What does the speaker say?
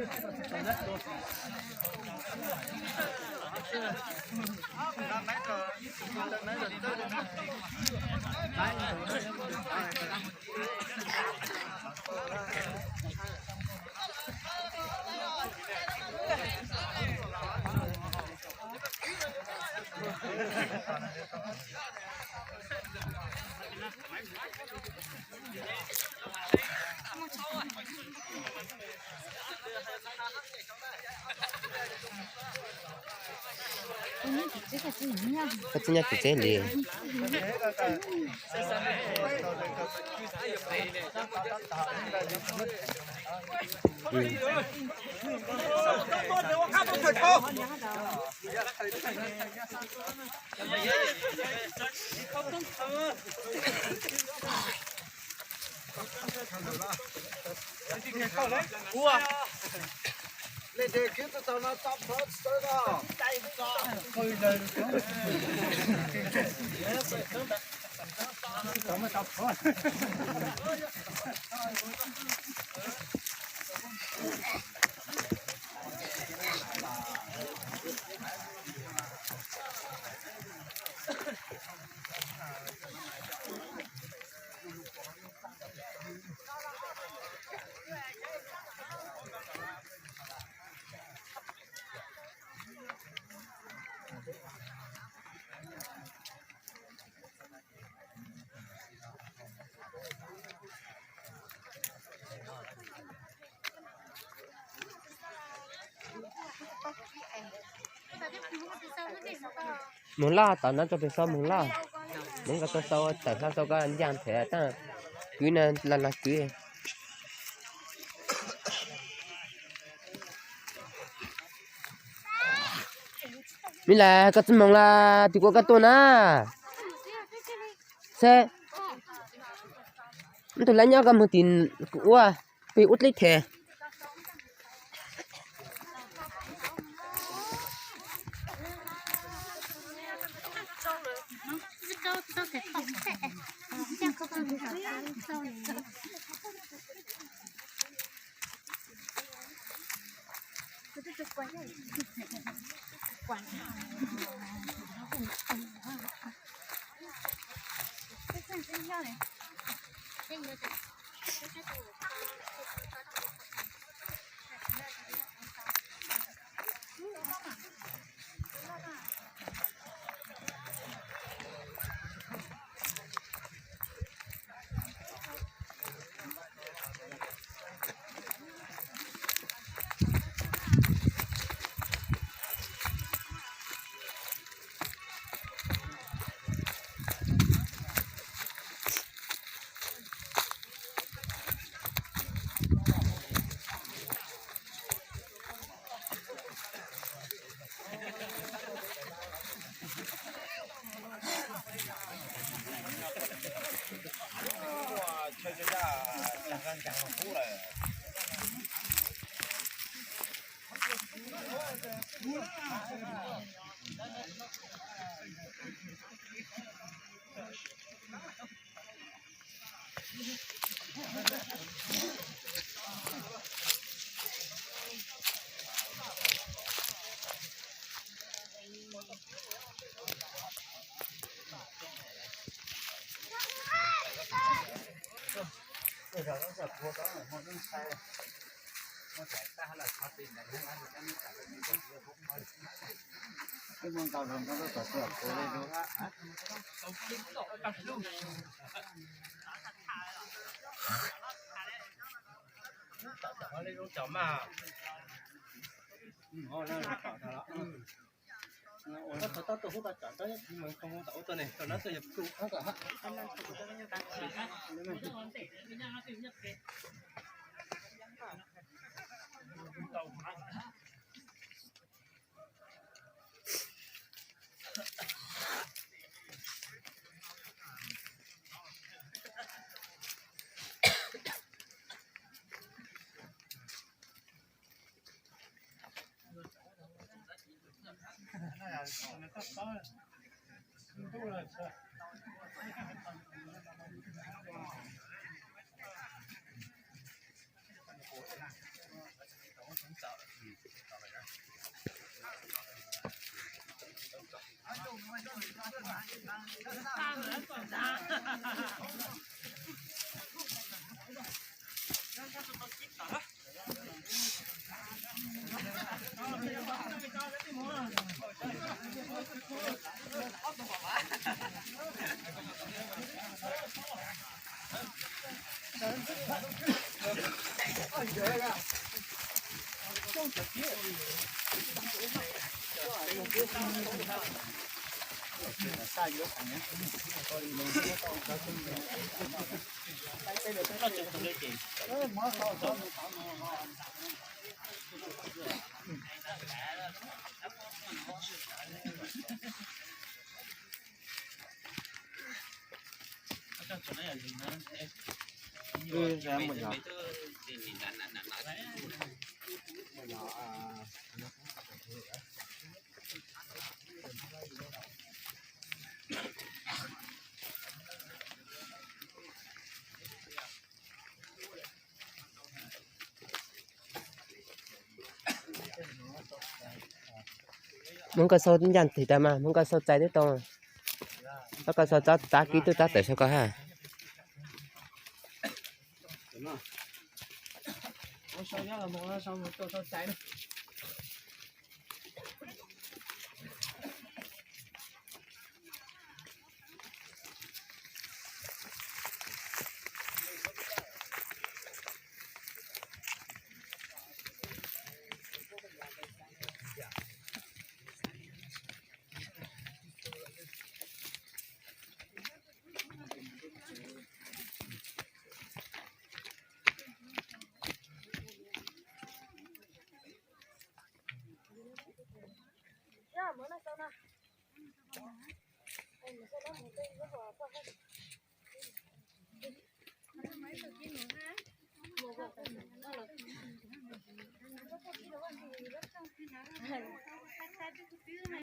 Koj txib nyob kuv tsev li. Moog laj, tom no tso peg xaus moog laj. Moog koj tau xaus tawm hlo xaus koj ncaaj thev tab kwv na, laj laj kwv. Mib laj koj txwb moog laj, tus kuv koj tuaj na. Seb, ib tug lawv nyob koj moog tim ua, peg ua dleb thev. Hmoob Nkauj Sau ncaj ncees tas mas Hmoob Nkauj Sau txais twb tau. Hmoob Nkauj Sau txob tab kib tub tab tawm sau koj hab.